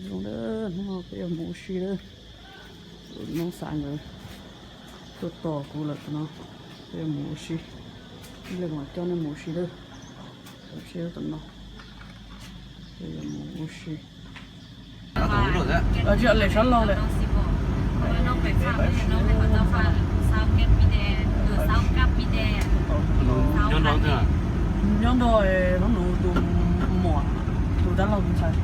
Zoo, hnub no peb yuav mus ua si lawm. Tus noob xav nkawd tuaj tos kuv lawm no, peb yuav mus ua si. Ib leeg mam coj nej mus ua si lawm. Tam sim no peb yuav mus ua si. Lawv tsis lem sab laug lawm. Nyob nrog hlob nus tus muam, tus dab laug tus ntxhais.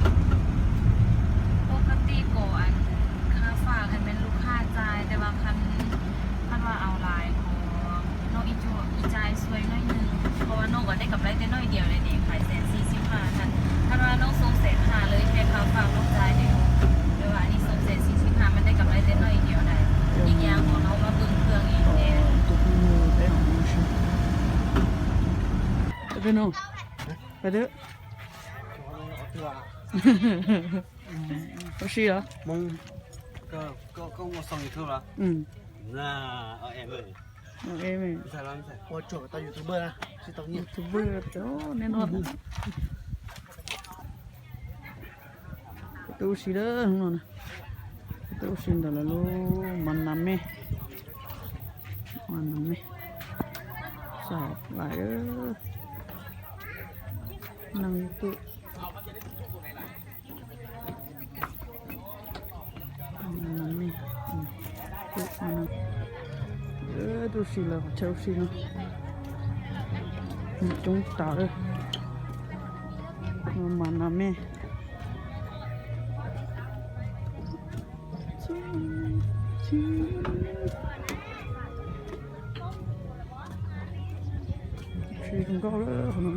Tus no, peb twb ua si los? YouTuber, nej no. Kuv twb ua si lawm no. Kuv twb ua si ntawm lawv lub mas nas me. Mas nas me. Xav lais neeg YouTube. Twb ua si lawm qhov chaw ua si no. Nws coob tas. Mas nas me. Zoo nkauj lawm qhov no.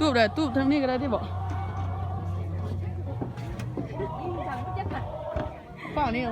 Tuaj, tuaj thaj nej ko thiab pom. Pom nej.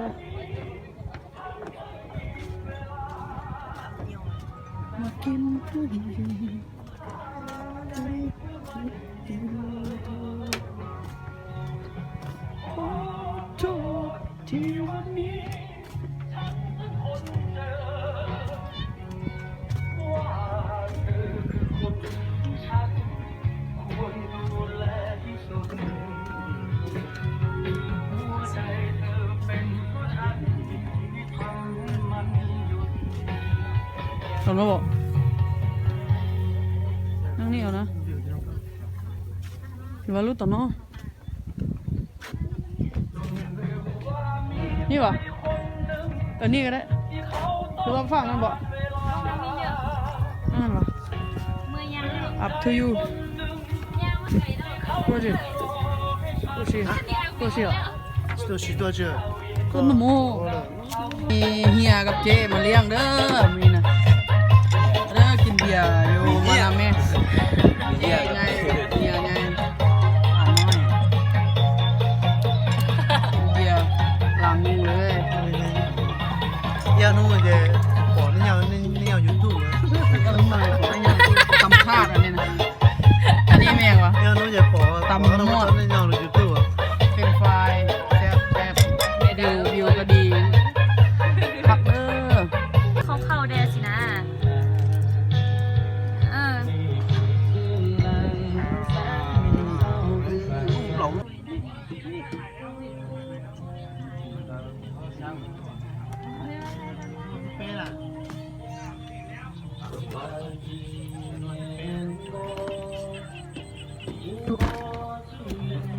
Tom no, nej na, lub tom no. Ni vas, ni vas pam no npom. Up to you. Tuaj tsis? Tuaj tsis os? Tuaj tsis os? Tuaj no mus. Hias koj ces mas liam dab me na. Dab kis npias yus mas na me. Hias nyai. Npias las mus lawm. Ib hnub ces pom nej nyob YouTube. Tam phaj ne. Ib hnub ces pom tam muaj nej nyob YouTube. French fry, view, view koj di. Khab. เข้าๆ ได้สินะ เออ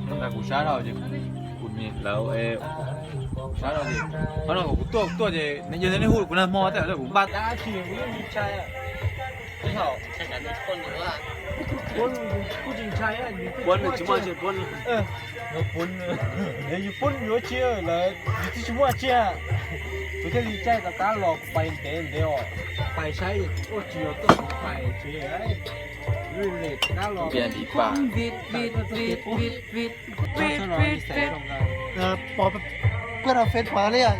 Ntawd kuv sab no ces kuv niam lawv, sab no ces, qhov no kuv tuaj tuaj ces yog nej hu kuv nag hmo tej kuv npaj dab tsi kuv yeej tsis ntshai. Puab nws tsis muaj tsi, puab nws, yus puab nws yuav tsi lawm, yus twb tsis muaj tsi. Kuv thiaj li caij rov qab los pais ntev ntev os, pais saib ua tsis yog tuaj pais tsev. Pom kuj rau Facebook li os.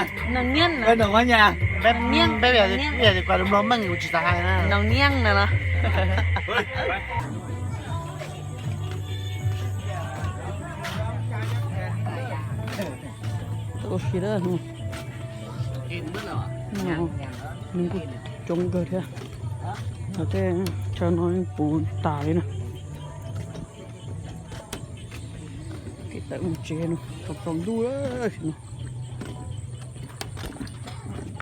Noog Nyiaj, peb noog Nyiaj, peb tias kuv mloog meej kuv tsis xav hais na. Noog Nyiaj no no. Ua si, nws kuj coob kawg thiab. Tej chaw no puv tas li na. Kev tawm mus tsev no tsaus ntuj lawm no.